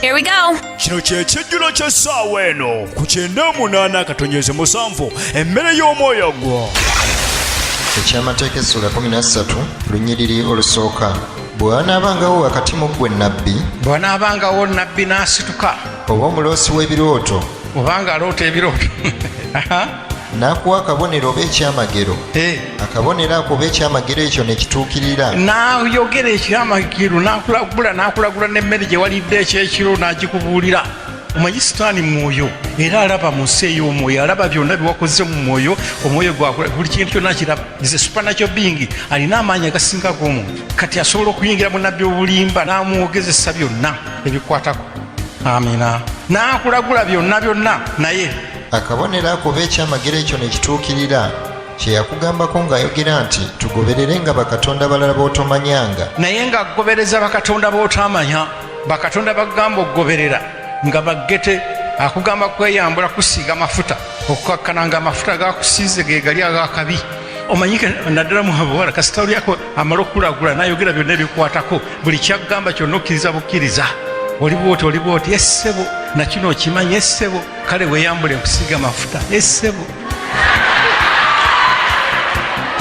Here we go. Kino kye kijjulo ky'essaawa eno ku 98.7, emmere y'omwoyo gwo. Ekyamateeka essula 13, lunyiriri olusooka. Bwe wanaabangawo wakati mu ggwe nnabbi, Bwe wanaabangawo nnabbi n'asituka, oba omuloosi w'ebirooto, oba ng'aloota ebirooto, n'akuwa akabonero oba ekyamagero, akabonero ako oba ekyamagero ekyo ne kituukirira, n'ayogera ekyamagero, n'akulagula, n'akulagula n'emmere gye walidde ekyekiro n'agikubuulira. Omanyi Sitaani mwoyo, era alaba mu nsi ey'omwoyo, alaba byonna bye wakoze mu mwoyo, omwoyo gwakula buli kintu kyonna kiraba. Is a supernatural being, alina amaanyi agasinga ag'omuntu. Kati asobola okuyingira mu nabbi obulimba n'amwogezesa byonna ebikwatako. Amina. N'akulagula byonna byonna, naye akabonero ako oba ekyamagero ekyo ne kituukirira, kye yakugambako ng'ayogera nti, tugobererenga bakatonda balala b'otomanyanga. Naye ng'agobereza bakatonda b'otamanya, bakatonda bagamba okugoberera nga baggete, akugamba kweyambula, kusiiga mafuta, okukakkana nga amafuta gakusiize ge gali ag'akabi. Omanyi naddala mu abawala, kasita olyako amala okukulagula n'ayogera byonna ebikwatako, buli kyagamba kyonna okkiriza bukkiriza. Oli bwoti, oli bwoti, essebo nakino okimanyi, essebo kale weeyambule nkusiiga mafuta, essebo.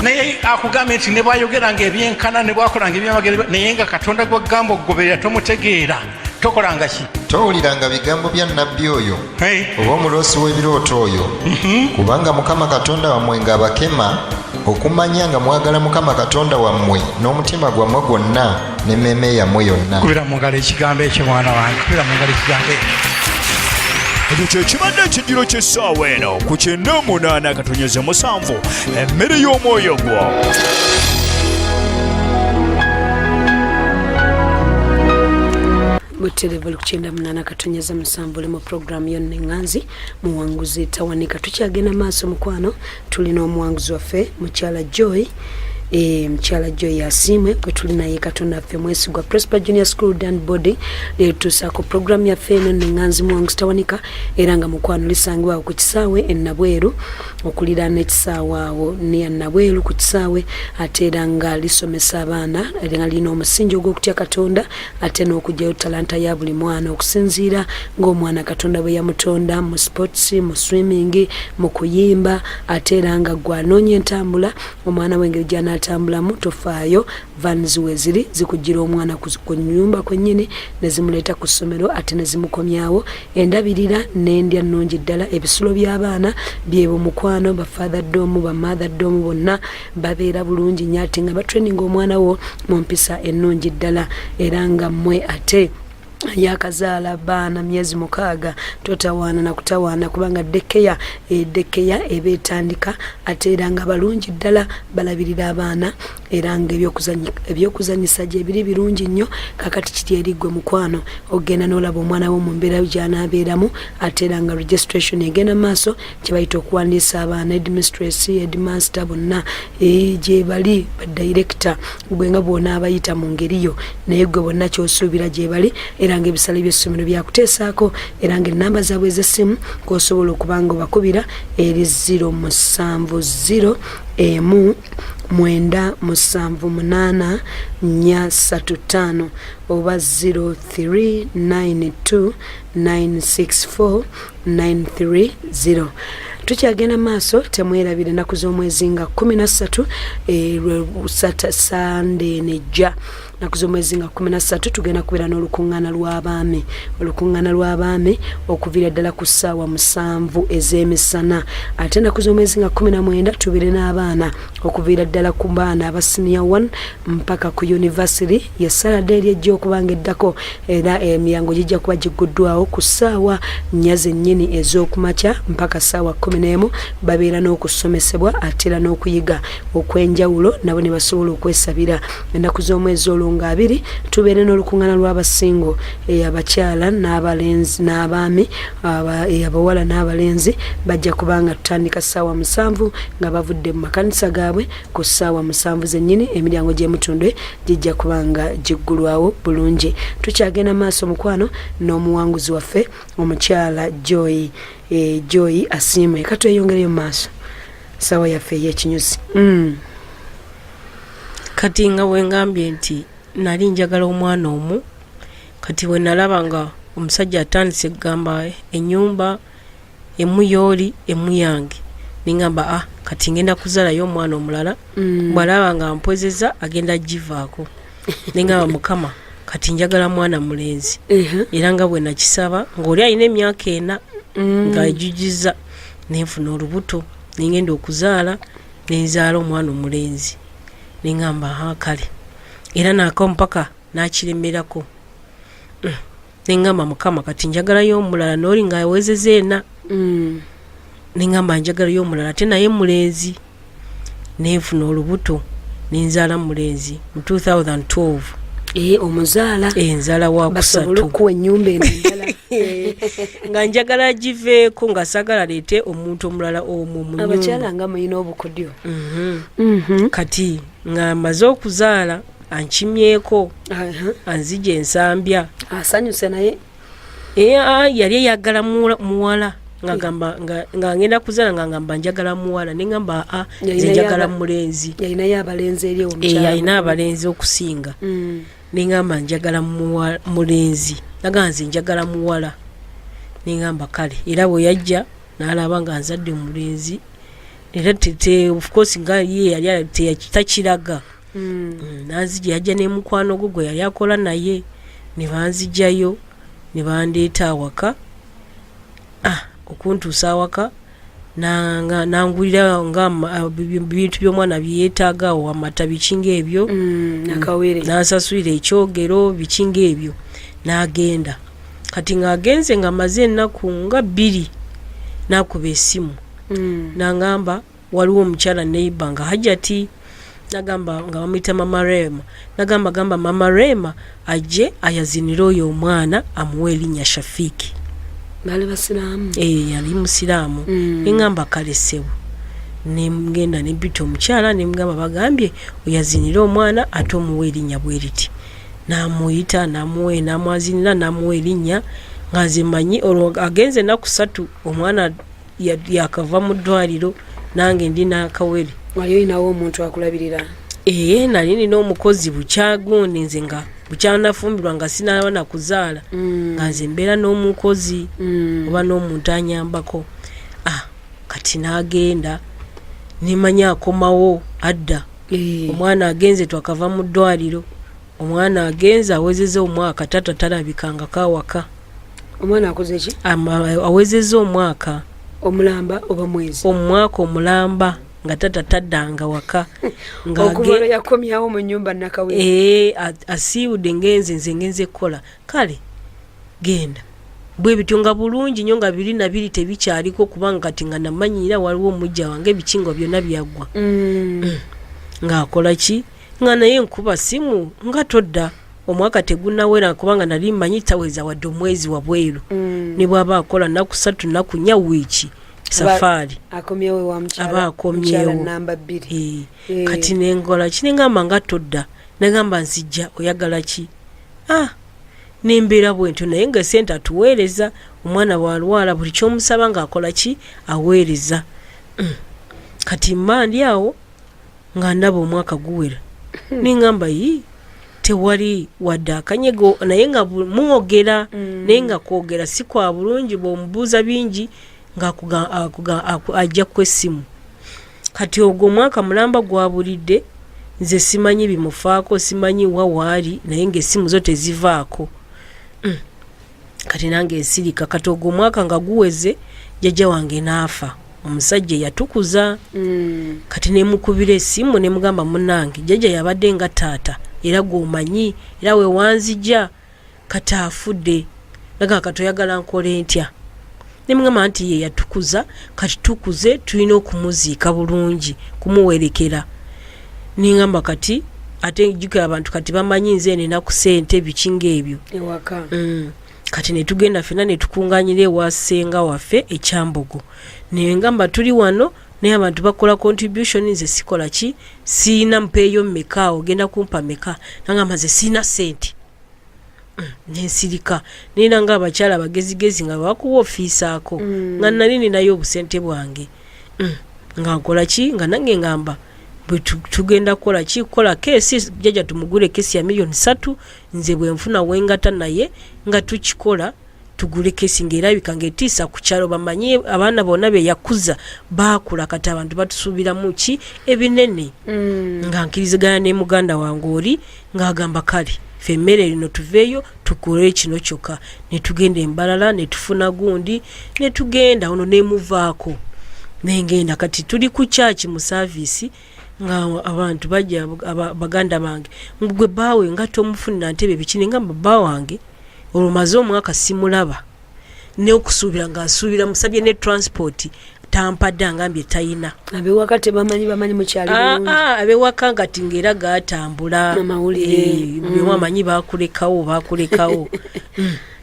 Naye akugambye nti ne bw'ayogeranga ebyenkana, ne bw'akolanga ebyamagero, naye nga Katonda gw'agamba okugoberera tomutegeera, tokolanga ki? Towuliranga bigambo bya nnabbi oyo oba omuloosi w'ebirooto oyo, kubanga Mukama Katonda wammwe ng'abakema okumanya nga mwagala Mukama Katonda wammwe n'omutima gwammwe gwonna n'emmeeme yammwe yonna. Kubira mu ngalo ekigambo ekyo, mwana wange, kubira mu ngalo ekigambo ekyo. Ekyo kye kibadde ekijjulo ky'essaawa eno ku 98.7, emmere y'omwoyo gwo. Buterevu ku 98.7, oli mu puroguramu yonna eŋŋanzi Muwanguzi Tawanika. Tukyagenda maaso, mukwano, tulina omuwanguzi waffe mukyala Joy, mukyala Joy Asiimwe gwe tuli naye. Katonda ffe mwesigwa. Prosper Junior School dan Body letutuusaako puroguramu yaffe eno neŋŋanzi Muwanguzi Tawanika, era nga mukwano lisangibwawo ku kisaawe Enabweru, okuliraana ekisaawe awo neya Nabweru ku kisaawe, ate era nga lisomesa abaana, era nga lirina omusingi ogw'okutya Katonda, ate n'okugyayo talanta ya buli mwana okusinziira ng'omwana Katonda bwe yamutonda, mu sports, mu swimming, mu kuyimba. Ate era nga gwe anoonya entambula, omwana w'engeri gy'anaatambulamu, tofaayo, vans weziri zikugira omwana ku nyumba kwennyini ne zimuleeta ku ssomero, ate ne zimukomyawo. Endabirira n'endya nnungi ddala. Ebisulo by'abaana byebo, mukwano, ba father dorm, ba mother dorm, bonna babeera bulungi nnyo, ate nga batraininga omwana wo mu mpisa ennungi ddala. Era nga mmwe ate yakazaala baana myezi 6, totawaana na kutawaana, kubanga daycare, daycare eba etandika, ate era nga balungi ddala balabirira abaana, era nga ebyokuzanyisa gye biri birungi nnyo. Kakati kiri eri ggwe, mukwano, ogenda n'olaba omwana wo mu mbeera gy'anaabeeramu. Ate era nga registration egenda maaso, kyebayita okuwandiisa abaana. Headmistress, headmaster, bonna gye bali, badirector, gwe nga bw'onaabayita mu ngeri yo, naye gwe bonna kyosuubira gye bali. Era nga ebisale by'essomero byakuteesaako, era nga enamba zaabwe ez'essimu k'osobola okuba nga obakubira eri 070 1 978 435 oba 0392 964 930. Tukyagenda maaso, temwerabira ennaku z'omwezi nga 13, Sande nejja, naku z'omwezi nga 13, tugenda kubeera n'olukuŋŋaana lw'abaami, olukuŋŋaana lw'abaami okuviira ddala ku ssaawa 7 ez'emisana. Ate ennaku z'omwezi nga 19 tubeere n'abaana okuviira ddala ku baana aba senior 1 mpaka ku university, ye Saturday eri ejja okuba nga eddako. Era emiryango gijja kuba gigguddwawo ku ssaawa 4 zennyini ez'okumakya mpaka ssaawa 11. Babeera n'okusomesebwa ate era n'okuyiga okw'enjawulo, nabo ne basobola okwesabira. Ennaku z'omwezi olwo nga 20 tubeere n'olukuŋŋaana lw'abasingo, abakyala n'abalenzi n'abaami, abawala n'abalenzi. Bajja kubanga tutandika ssaawa 7 nga bavudde mu makanisa gaabwe. Ku ssaawa 7 zennyini emiryango gy'emutundwe gijja kuba nga giggulwawo bulungi. Tukyagenda maaso, mukwano, n'omuwanguzi waffe omukyala Joy, Joy Asiimwe. Katweyongereyo mu maaso, ssaawa yaffe ey'ekinyusi. Kati nga bwe ngambye nti nali njagala omwana omu, kati bwe nalaba nga Omusajja atandise kugamba enyumba emu yooli emu yange, nengamba ah, kati ngenda kuzalayo omwana omulala. Bwalaba nga mpwezeza agenda givaako, nengamba Mukama, kati njagala mwana mulenzi. Era nga bwe nakisaba ng'oli alina emyaka 4 ng'ajujiza, nenfuna olubuto, nengenda okuzaala, nenzaala omwana omulenzi. Nengamba ha, kale, era nako mpaka nakiremerako. Nengamba Mukama, kati njagalayo omulala nooli ng'awezeza 4. Nengamba njagalayo omulala ate naye mulenzi. Nenfuna olubuto, nenzaala mulenzi mu 2012. Eh, omuzaala? Enzaala wa basobole kusatu. Okuwa ennyumba eno endala. Nga njagala giveeko, nga saagala leete omuntu omulala omwo mu nyumba. Abakyala nga muyina obukodyo. Kati nga maze okuzaala, ankimyeko, anzija ensambya. Asanyuse naye. Era yali eyagala muwala, ngagamba nga ngenda kuzaala nga ngamba njagala muwala, nengamba aa, nze Yalinayo njagala mulenzi. Yalinayo abalenzi eri ewo? Eh, Mukyala alina mukulu. Abalenzi okusinga. Nengamba njagala mulenzi, naga nze njagala muwala. Nengamba kale, era bwe yajja n'alaba nga nzadde omulenzi, era of course nga ye yali takiraga. Nanzija, yajja n'emukwano gwe gwe yali akola naye, ne banzijayo ne bandeeta awaka. Ah, okuntuusa awaka nangulira nga bintu by'omwana byeyeetaaga awo, amata, biki ngaebyo. Nakawere. Nansasulira ekyogero, biki ngaebyo, n'agenda. Kati ng'agenze, nga maze ennaku nga 2, n'akuba esimu, nangamba waliwo omukyala neighbor nga Hajati, nagamba nga bamuyita Mama Rema, nagamba gamba Mama Rema ajje ayazinire oyo omwana, amuwe erinnya Shafiiki. Baali basiraamu? Eh, yali musiraamu. Neŋŋamba kale ssebo, nengenda nempita omukyala, nemugamba bagambye oyazinire omwana ate omuwa erinnya bwe riti. Namuyita, namuwe, namwazinira, namuwa erinnya, nga nze manyi olwo agenze ennaku 3, omwana yakava mu ddwaliro, nange ndi nakawere. Wali olinawo omuntu akulabirira? Ee, nali nina omukozi bukyagundi nze nga bukyanafumbirwa, nga sinaba nakuzaala, nga nze mbeera n'omukozi oba n'omuntu anyambako. Ah, kati n'agenda, nemanya akomawo adda. Omwana agenze, twakava mu ddwaliro, omwana agenze awezeza omwaka, tata talabikangako awaka. Omwana akoze ki? Awezeza omwaka. Omulamba oba mwezi? Omwaka omulamba nga tata taddanga waka. Nga okuva lwe yakomyawo mu nyumba nakawere. Ee, asiibudde, ngenze nze ngenze kukola, kale genda bwe bityo, nga bulungi nnyo, nga biri nabiri tebikyaliko, kubanga kati nga namanyira waliwo omujja wange, bikingo byonna byaggwa. Ng'akola ki, nga naye nkuba simu nga todda, omwaka tegunawera, kubanga nali mmanyi taweza wadde omwezi wabweru. Ne bw'aba akola nnaku 3, nnaku 4, wiiki, safaari. Akomyewo ewa mukyala. Aba akomyewo. Mukyala namba 2. Eh, kati nengola ki, nengamba nga todda, nagamba nzijja, oyagala ki? Ah, nembeera bwentyo, naye nga esente atuweereza, omwana bwalwala buli kyomusaba ng'akola ki, aweereza. Kati mba ndi awo nga ndaba omwaka guwera, nengamba yi, tewali wadde akanyego, naye nga mwogera, naye nga kwogera si kwa bulungi, bw'omubuuza bingi nga ajja ku essimu. Kati ogwo omwaka mulamba gwabulidde, nze simanyi bimufaako, simanyi wa waali, naye ngaessimu zo tezivaako. Kati nange nsirika. Kati ogwo omwaka nga guweze, jjajja wange n'afa, omusajja eyatukuza. Kati nemukubira essimu, nemugamba munange jjajja yabadde nga taata, era gwomanyi, era wewanzija, kati afudde, naga kati oyagala nkole ntya? Nemugamba nti ye yatukuza, kati tukuze, tulina okumuziika bulungi, kumuwerekera. Nengamba kati ate jjukira abantu kati bamanyi nze nina ku sente, biki ngaebyo. Ewaka. Kati netugenda fenna, netukunganyira ewa ssenga waffe ekyambogo, nengamba tuli wano naye abantu bakola contribution, nze sikola ki, siina, mpeeyo mmeka, ogenda kumpa meka? Nangamba nze siina sente. Nensirika, nina nga abakyala abagezigezi nga bakuwa ofiisaako, nga nali ninayo obusente bwange. Nga nkola ki, nga nange ngamba bwe tugenda kukola ki, kukola keesi, jjajja tumugule keesi ya miliyoni 3, nze bwe nfuna wengata, naye nga tukikola. Tugule kesi ngaerabika ngaetiisa ku kyalo, bamanye abaana bonna beyakuza baakula, kati abantu batusuubiramu ki ebinene. Nga nkiriziganya ne muganda wange oli, ng'agamba kale fe emmere erino tuveeyo tukole kino kyokka. Netugenda embalala netufuna gundi, netugenda ono nemuvaako nengenda. Kati tuli ku kyaki mu saavisi, nga abantu bajja, baganda bange, gwe bbaawe nga tomufunira ntebe biki? Nengamba bba wange olwo maze omwaka simulaba, n'okusuubira nga nsuubira musabye ne transport tampadde, angambye tayina. Abewaka tebamanyi, bamanyi mukyali bulungi. Abewaka nga ti ngaera gatambula. Amawulire. Buli omu amanyi bakulekawo, bakulekawo.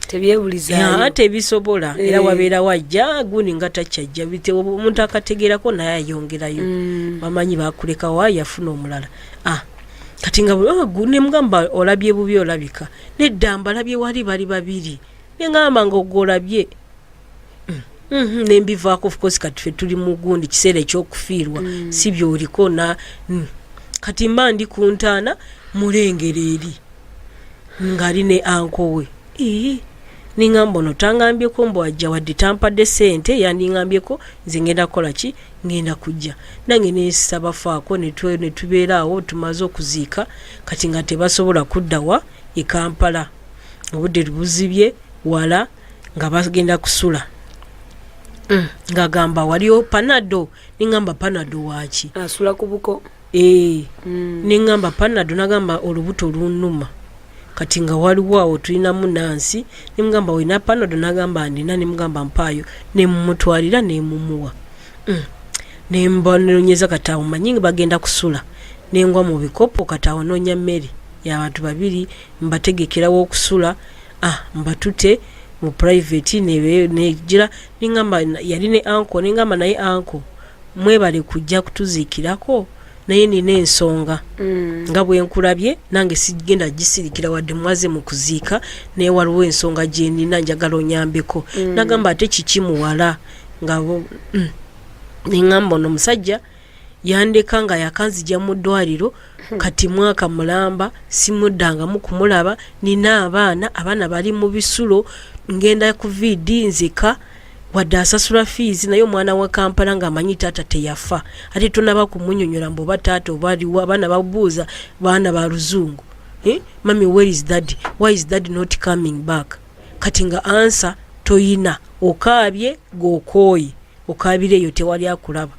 Tebyebulizaayo. Tebisobola era wabeera wajja gundi nga takyajja omuntu akategeerako naye ayongerayo. Bamanyi bakulekawo, yafuna omulala. Kati nga nemugamba olabye bubi, olabika nedda mbalabye wali bali babiri, neŋamba nga ogwolabye. Nembivaako. Of course kati fe tuli mu gundi kiseera ekyokufiirwa, si byoliko na Kati mba ndi ku ntaana, mulengera eri ng'ali ne uncle we. Ii, niŋŋamba ono tangambyeko mbu ajja, wadde tampadde sente, yandingambyeko nze ngenda kukola ki, ngenda kujja nange nesisabafaako. Ne tubeera awo, tumaze okuziika kati nga tebasobola kuddawa e Kampala, obudde buzibye wala nga bagenda kusula. Ng'agamba waliwo panado, niŋŋamba panado waaki? Asula ku buko. Ee, neŋŋamba panado, nagamba olubuto lunnuma. Kati nga waliwo awo tulinamu nansi, nemugamba olina panado? Nagamba ndina, nemugamba mpaayo, nemumutwalira, nemumuwa. Nembanonyeza kati awo manyi nga bagenda kusula, nengwa mu bikopo. Kati awo noonya mmere y'abantu babiri, mbategekerawo okusula, mbatute mu private negira. Neŋŋamba yali ne uncle, neŋŋamba naye uncle mwebale kujja kutuziikirako, naye nina ensonga nga bwe nkulabye nange sigenda gisirikira wadde mwaze mu kuziika, naye waliwo ensonga gye nina, njagala onyambeko. Nagamba ate kiki muwala? Nga neŋŋamba ono omusajja yandeka nga yakanzija mu ddwaliro, kati mwaka mulamba simuddangamu kumulaba, nina abaana, abaana bali mu bisulo, ngenda ku VD nzeka, wadde asasula fees, naye omwana wa Kampala ng'amanyi taata teyafa, ate tonaba kumunyonyola mbu oba taata oba aliwo. Abaana babuuza, baana ba luzungu, eh? "Mummy, where is daddy? Why is daddy not coming back?" Kati nga answer toyina, okaabye g'okooye, okaabira eyo tewali akulaba.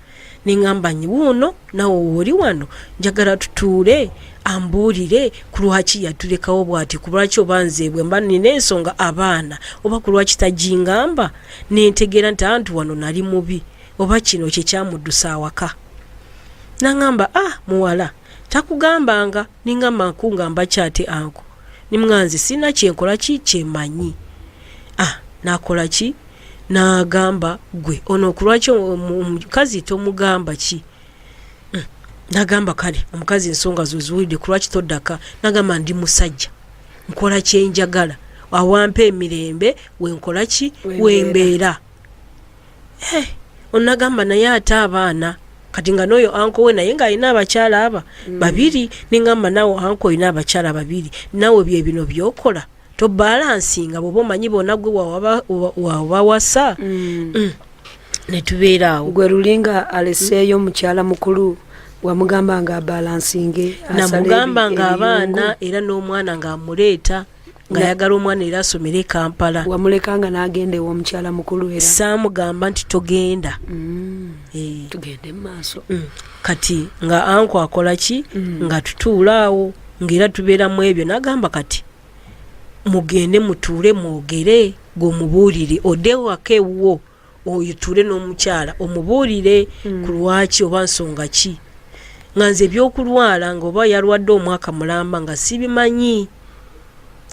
Neŋŋamba wuuno nawe wooli wano, njagala tutuule ambuulire ku lwaki yatulekawo bw'ati, ku lwaki oba nze bwe mba nina ensonga abaana, oba ku lwaki tagingamba nentegeera nti antu wano nali mubi, oba kino kyekyamuddusa awaka. Naŋŋamba, "Ah, muwala, takugambanga?" Neŋŋamba nkungamba kyate uncle, nimŋa nze sirina kyenkola ki kyemanyi. Ah, nakola ki? N'agamba gwe ono ku lwaki omukazi tomugamba ki? Nagamba kale omukazi ensonga zoziwulidde, ku lwaki toddaka? Nagamba ndi musajja, nkola kyenjagala, awampa emirembe wenkola ki wembeera. Eh, onagamba naye ate abaana kati nga n'oyo uncle we naye ng'alina abakyala aba babiri. Neŋŋamba naawe uncle olina abakyala babiri, naawe bye bino byokola, tobalansinga bw'oba omanyi bonna gwe wabawasa. Netubeera awo. Gwe lulinga aleseeyo mukyala mukulu, wamugamba nga abalansinge? Namugamba nga abaana era n'omwana ng'amuleeta ng'ayagala omwana era asomere e Kampala. Wamuleka nga n'agenda ew'omukyala mukulu era? Saamugamba nti togenda. Eh. Tugende mu maaso. Kati nga uncle akola ki? Nga tutuula awo ng'era tubeera mu ebyo, n'agamba kati mugende mutuule mwogere, gweomubuulire odde waka ewuwo oyo tuule n'omukyala omubuulire ku lwaki oba nsonga ki. Nga nze ebyokulwala nga oba yalwadde omwaka mulamba nga sibimanyi,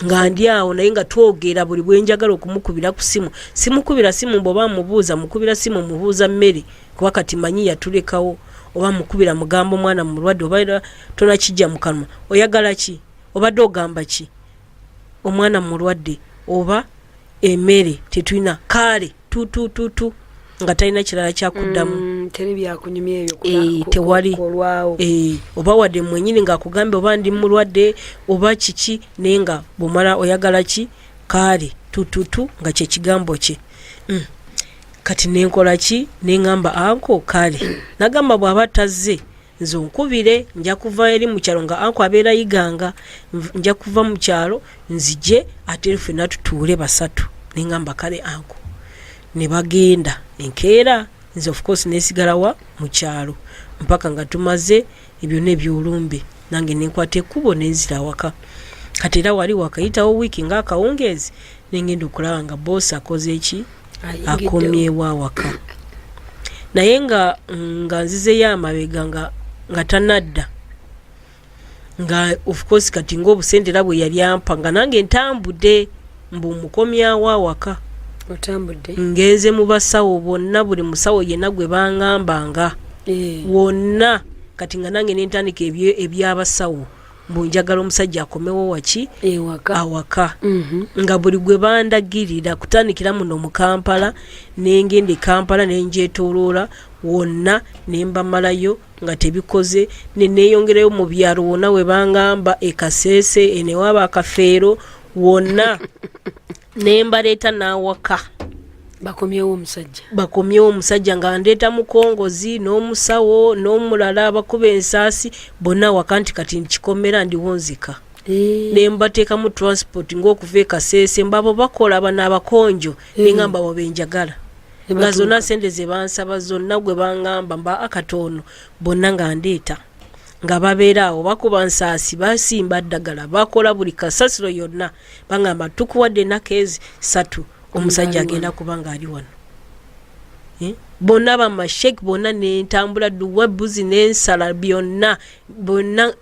nga ndi awo naye nga twogera buli bwenjagala okumukubira ku simu, simukubira simu mbu oba mubuuza, mukubira simu mubuuza mmere, kuba kati manyi yatulekawo, oba mukubira mugamba omwana mulwadde, oba tonakijja mu kanwa, oyagala ki, obadde ogamba ki, omwana mulwadde oba emmere tetulina, kaale tutututu nga talina kirala kyakuddamu. Teri byakunyumya ebyo. Tewali. Olwawo. Oba wadde mwenyini ng'akugambye oba ndi mulwadde oba kiki, naye nga bwomala oyagala ki, kaale. Tututu nga kyekigambo kye. Kati nenkola ki? Neŋamba anko kale, nagamba bw'aba tazze nze onkubire, nja kuva eri mu kyalo, nga anko abeera Iganga, nja kuva mu kyalo nzije ate ffenna tutuule basatu. Neŋamba kale anko, ne bagenda enkeera, nze of course nesigala wa mu kyalo mpaka nga tumaze ebyonna ebyolumbe, nange nenkwata ekkubo nenzira awaka. Kati era wali wakayitawo wiiki nga akawungeezi, nengenda okulaba nga boosi akoze eki? Akomyewo awaka, naye nga nzizeyo amabega nga tanadda, nga of course kati ngaobusente era bwe yali ampa, nga nange ntambudde mbu mukomyawo awaka. Otambudde. Ngenze mu basawo bonna, buli musawo yenna gwe baŋŋambanga wonna. Kati nga nange nentandika ebyabasawo mbu njagala omusajja akomewo waki? Ewaka. Awaka. Nga buli gwe bandagirira, kutandikira muno mu Kampala, nengenda e Kampala nenjetoloola wonna nembamalayo nga tebikoze, neneyongerayo mu byalo wonna we bangamba, e Kasese enewaba akafeero wonna, nembaleeta n'awaka. Bakomyewo omusajja. Bakomyewo omusajja, nga ndeeta mukongozi n'omusawo n'omulala abakuba ensaasi bonna waka, nti kati nkikomera ndiwo nzika. Nembateekamu transport ng'okuva e Kasese, mbabo bakola bano abakonjo, nengamba abo benjagala, Ne nga zonna batuuka. Sente ze bansaba zonna, gwe baŋŋamba mba akatoono, bonna nga ndeeta, nga babeera awo bakuba nsaasi, basimba ddagala, bakola buli kasasiro yonna. Baŋŋamba tukuwadde ennaku ezi 3, omusajja Ali agenda wano. Kuba nga ali wano. Eh? Bonna bamashek bonna nentambula duwa buzi nensala byonna bonna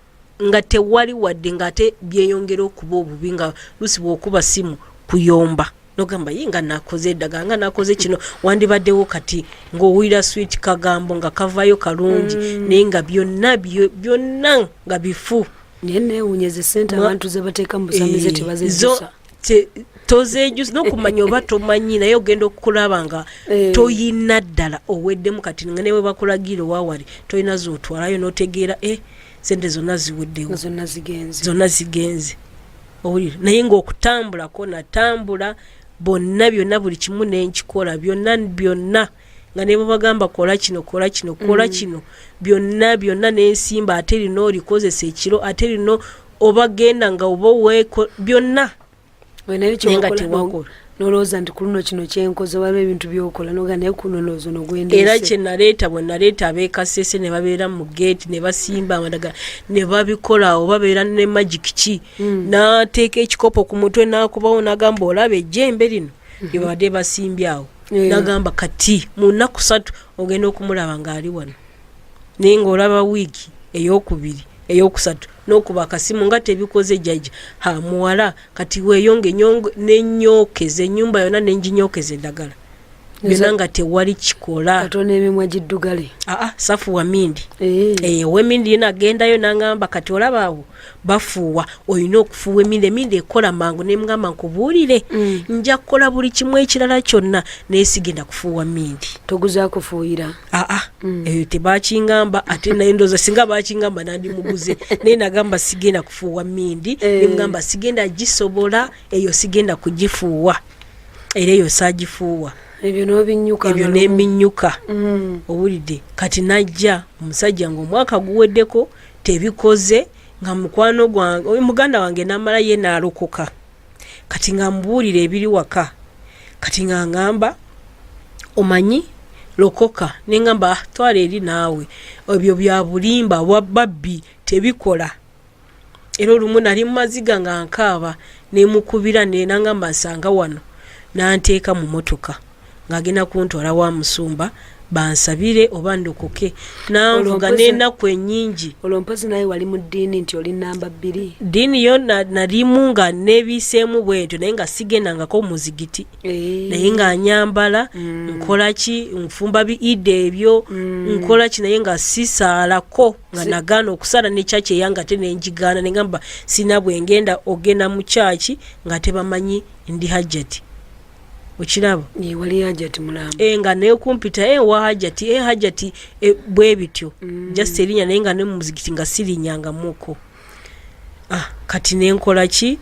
nga tewali wadde, ngaate byeyongera okuba obubi, nga lusi bwokuba simu kuyomba, nogamba ye nga nakoze eddagala, nga nakoze kino, wandibaddewo kati ng'owulira sweet kagambo nga kavayo kalungi, naye nga byonna byonna nga bifu. Naye neewuunyeza esente abantu ze bateeka mu busamize, Eh, tebazejjusa. Tozeejusa n'okumanya oba tomanyi, naye ogenda okulaba nga toyina ddala, oweddemu. Kati nga newe bakulagira owawali tolina zotwalayo, notegeera e sente zonna ziweddewo. Nga zonna zigenze. Zonna zigenze, owulira? Naye ngaokutambulako natambula bonna byonna, buli kimu nenkikola byonna byonna, nga ne bwebagamba kola kino, kola kino, kola kino, byonna byonna nensimba, ate lino olikozesa ekiro, ate lino oba genda nga oba weeko byonna. We naye Naye nga kyewakola tewakola. Nolowooza nti ku luno kino kyenkoze, waliwo ebintu byokola noga, naye kuno ndowooza ono gwendeese. Era kyenaleeta, bwe naleeta ab'ekasese ne babeera mu geeti ne basimba amadagala ne babikola awo, babeera ne magic ki, n'ateeka ekikopo ku mutwe n'akubawo n'agamba olaba ejjembe lino lye babadde basimbye awo, n'agamba kati mu nnaku 3 ogenda okumulaba ng'ali wano, naye ng'olaba wiiki eyokubiri, eyokusatu, n'okuba akasimu nga tebikoze. Jjajja ha muwala, kati weeyonge nenyookeza ennyumba yonna, nenginyookeza eddagala byonna nga tewali kikola. Katono emimwa giddugale. Aa, safuwa mindi. Eh. Owemindi yena agendayo nangamba kati olaba awo bafuuwa, olina okufuuwa emindi, emindi ekola mangu. Nemugamba nkubuulire, nja kukola buli kimu ekirala kyonna, naye sigenda kufuuwa mindi. Toguza kufuuyira. Aa, eyo tebakingamba, ate naye ndowooza singa bakingamba nandimuguze, naye nagamba sigenda kufuuwa mindi. Nemugamba sigenda gisobola eyo, sigenda kugifuuwa, era eyo saagifuuwa. Ebyo n'obinyuka. Ebyo nga lumu. Neminyuka. Owulidde? Kati najja omusajja ngaomwaka guweddeko tebikoze, nga mukwano gwange oyo muganda wange namala ye naalokoka, kati nga mbuulira ebiri waka, kati nga ngamba omanyi lokoka, nengamba "Ah, twala eri naawe, ebyo bya bulimba babbi tebikola." Era olumu nali mumaziga nga nkaaba, nemukubira nangamba nsanga wano, nanteeka mu motoka ng'agenda kuntwala wa musumba bansabire oba ndokoke, nanvuga n'enaku ennyingi. Olwo mpozi naye wali mu ddiini nti oli namba 2? Ddiini yo nalimu nga nebiiseemu bwentyo, naye nga sigendangako muzigiti. Naye nga nyambala, nkola ki, nfumba bi idde ebyo, nkola ki, naye nga sisaalako, nga nagaana okusaala ne kyaki eyange, ate nenjigaana, negamba sina bwengenda ogenda mu kyaki nga tebamanyi ndi Hajjati, okiraba? Ye, wali Hajjati mulamba. E, nga nekumpita e, wa Hajjati, e, Hajjati e, bwe bityo, just erinnya, naye nga ne mu muzigiti nga sirinyangamuko. Ah, kati nenkola ki?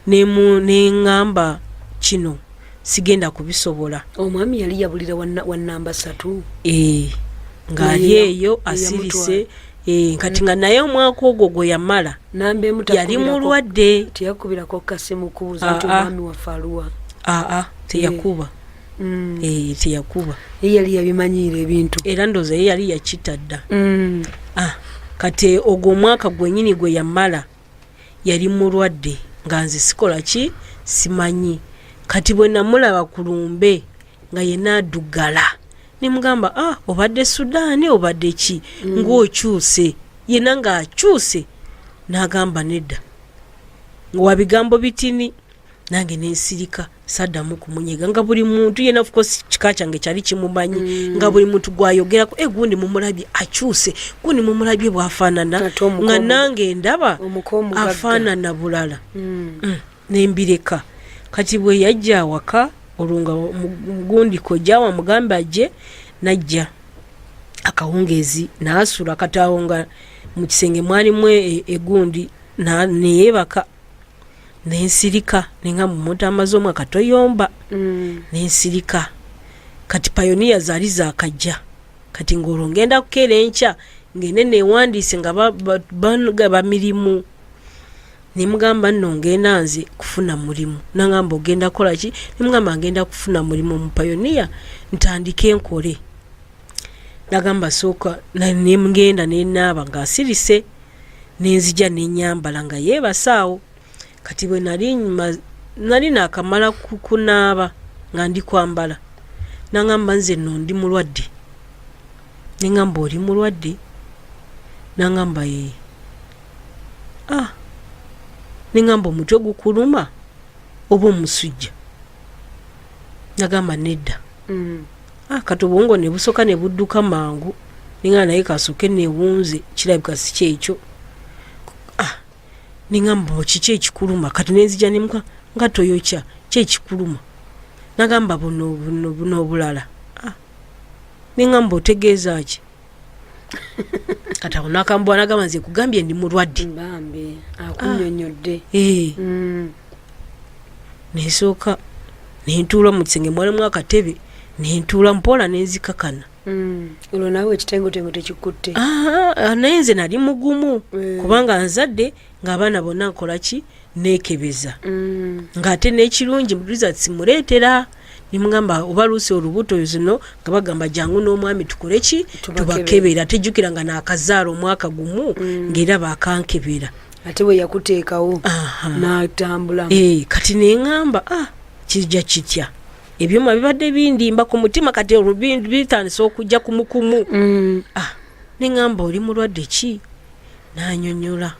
Neŋŋamba Kino sigenda kubisobola. Omwami yali yabulira wa namba 3. Eh, ng'ali eyo asirise. Eh, kati nga naye omwaka ogwo gwe yamala namba emu yali mulwadde. Teyakubirako kasimu kubuuza nti Ah, ah. omwami waffe aluwa? Aa, teyakuba. Eh, teyakuba. Ye yali yabimanyiira ebintu. Era ndowooza ye yali yakita dda. Ah, kati ogwo omwaka gwenyini gwe yamala yali mulwadde, nga nze sikola ki, simanyi. Kati bwe namulaba ku lumbe nga yenna addugala, nemugamba, "Ah, obadde Sudaani, obadde ki ng'okyuse?" Yenna ng'akyuse, n'agamba nedda, wa bigambo bitini. Nange nensirika, saddamu kumunyega, nga buli muntu yena, of course kika kyange kyali kimumanyi, nga buli muntu gwayogerako, e gundi mumulabye akyuse, gundi mumulabye bwafaanana." Ate Nga nange ndaba omuko omugagga. afaanana bulala. Nembireka. Kati bwe yajja awaka olwo nga gundi kojja wamugambe ajje, najja akawungeezi naasula. Kati awo nga mu kisenge mwalimu egundi, neyeebaka, nensirika, nenga mumuntu amaze omwaka toyomba. Nensirika. Kati Pioneer zaali zakajja, kati ngaolwo ngenda kukeera enkya ngende newandiise nga bagaba mirimu. Nemugamba nno ngenda nze kufuna mulimu. Nagamba, "Ogenda kukola ki?" Nemugamba, "Ngenda kufuna mulimu mu Pioneer, ntandike nkole." Nagamba sooka. Nemugenda nenaaba ngaasirise, nenzija nenyambala nga yeebasaawo. Kati bwe nali nali nakamala kunaaba nga ndi kwambala, nagamba, "Nze nno ndi mulwadde." Neŋamba, "Oli mulwadde?" Nagamba, "Ye." Ah, neŋamba, "Omutwe gukuluma oba omusujja?" Nagamba, "Nedda." Ah, kati obwongo ne busooka ne budduka mangu, neŋamba, "Naye kasooke newunze, kirabika si kyekyo." Ah, neŋamba, "Kiki ekikuluma?" Kati nenzija nemuka nga toyokya, ki ekikuluma? Nagamba, "Buno buno buno obulala." Ah, neŋamba, "Otegeeza ki?" Kati awo nakambwa, nagamba, "Nze kugambye ndi mulwadde." Bambi akunyonyodde. Eh. Nesooka nentuula mu kisenge, mwalimu akatebe, nentuula mpola nenzikakana. Olwo naawe ekitengotengo tekikutte? Ah, naye nze nali mugumu, kubanga nzadde ng'abaana bonna nkola ki, neekebeza, ng'ate n'ekirungi results muleetera. Nemugamba oba luusi olubuto zino nga bagamba jangu n'omwami tukole ki, Tubakebere. Tubakebera. Tejjukira nga naakazaala omwaka gumu, ng'era bakankebera. Ate bwe yakuteekawo Aha. n'atambula. Eh, kati neŋŋamba, ah, kijja kitya, ebyuma bibadde bindimba ku mutima, kati olwo bitandise okujja kumukumu. Ah, neŋŋamba, "Oli mulwadde ki?" Nanyonyola.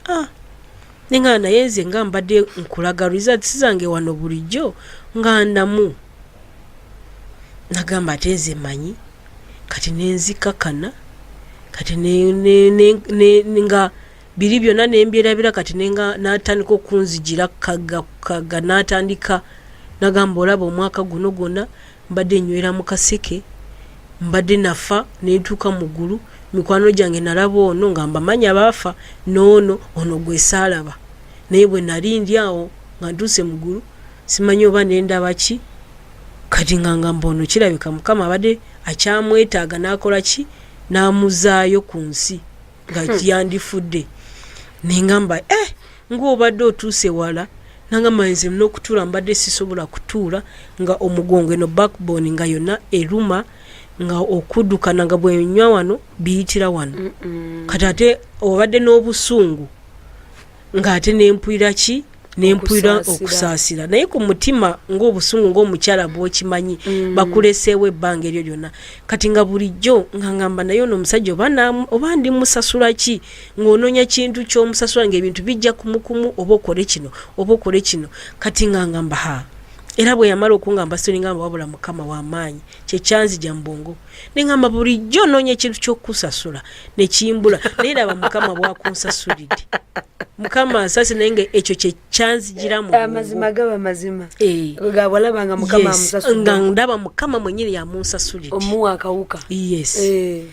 Ah, neŋŋamba, "Naye nze nga mbadde nkulaga results zange wano bulijjo nga ndamu." Nagamba, "Ate nze manyi." Kati nenzikakana, kati nga biri byonna nembyerabira. Kati nenga natandika okunzigira kaga kaga, natandika nagamba, "Olaba omwaka guno gwonna mbadde nywera mu kaseke, mbadde nafa nentuuka mu ggulu. Mikwano gyange nalaba ono nga mbamanyi abaafa, noono ono gwe saalaba, naye bwe nali ndi awo nga ntuuse mu ggulu, simanyi oba nendaba ki. Kati nga ngamba ono kirabika Mukama abadde akyamwetaaga, n'akola ki, n'amuzaayo ku nsi nga yandifudde." Nengamba, "Eh, ngaobadde otuuse wala." Nangamba, "Nze n'okutuula mbadde sisobola kutuula, nga omugongo eno backbone nga yonna eruma, nga okuddukana nga bwenywa wano biyitira wano. Kati ate obadde n'obusungu, ng'ate nempulira ki, nempulira Okusaasira. okusaasira, naye ku mutima ng'obusungu, ng'omukyala bw'okimanyi, bakuleseewo ebbanga eryo lyonna. Kati nga bulijjo nga ngamba, naye ono omusajja oba oba ndi musasula ki?" Ng'onoonya kintu ky'omusasula, ng'ebintu bijja kumukumu, oba okole kino oba okole kino. Kati nga ngamba, ha, era bwe yamala okungamba story, ngamba, "Wabula Mukama w'amaanyi." Kyekyanzija mu bwongo, neŋamba, "Bulijjo onoonya ekintu ky'okukusasula nekimbula, naye raba Mukama bwakunsasulidde. Mukama ansase." Naye nga ekyo kyekyanzigira mu bwongo. Amazima gaba mazima. Eh. Gawalaba nga Mukama Yes, amusasulidde. Nga ndaba Mukama mwenyini yamunsasulidde. Omuwa akawuka. Yes. Eh.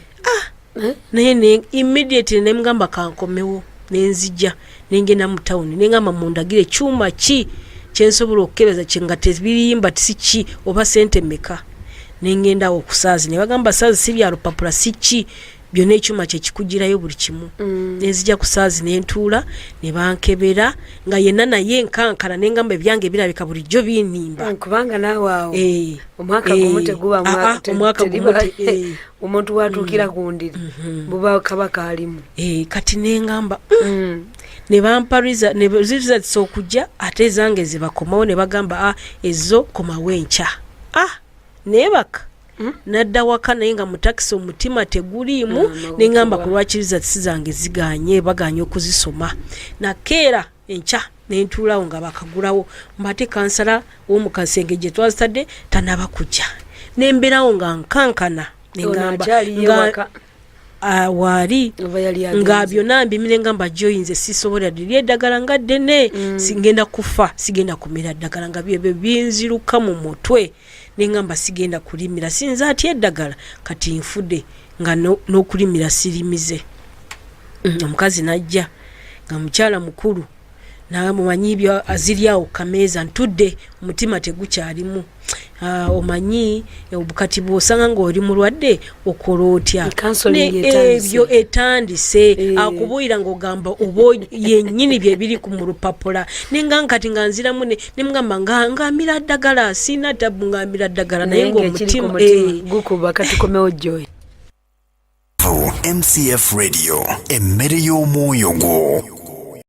Naye immediately nemugamba kankomewo, nenzija nengenda mu tawuni, nengamba, "Mundagire kyuma ki Kyensobola okukebeza kye nga tebirimba siki oba sente meka. Nengendawo okusaazi ne bagamba saazi si bya lupapula siki byonna, ekyuma kyekikugirayo buli kimu. Nenzija ku saazi nentuula ne bankebera nga yenna naye nkankana, nengamba ebyange birabika bulijjo binimba. Kubanga naawe awo omwaka gumu teguba omwaka gumu omuntu watuukira ku ndiri buba kaba kaalimu. Kati nengamba ne bampa results okujja, ate ezange zebakomawo ne bagamba, ah, ezo komawo enkya. Ah, neebaka nadda waka, naye nga mu takisi omutima teguliimu. Neŋŋamba ku lwaki results zange ziganye, baganye okuzisoma. Nakeera enkya nentuulawo nga bakagulawo, mbate kansala w'omukasenge gye twazitadde tanaba kujja, nembeerawo nga nkankana. Neŋŋamba akyaliyo nga waali oba yali nga agenze. Byonna mbimire, ngamba joyinze sisobola liri eddagala nga ddene, sigenda kufa, sigenda kumira ddagala, nga byebyo binziruka mu mutwe. Neŋŋamba sigenda kulimira, sinza atya eddagala, kati nfudde nga n'okulimira sirimize. Omukazi najja nga mukyala mukulu, namumanyi byo aziri awo kameeza, ntudde omutima tegukyalimu. Ah, omanyi kati bw'osanga ng'oli mulwadde okola otya? Counseling etandise. Ebyo etandise. Akubuulira ng'ogamba oba yennyini bye biri ku mu lupapula, nenga kati nga nziramu nemugamba nga ngamira ddagala, siina tabu, ngamira ddagala, naye naye ng'ekiri ku ng'omutima mutima gukuba. Katukomewo, Joy. MCF Radio, emmere y'omwoyo gwo.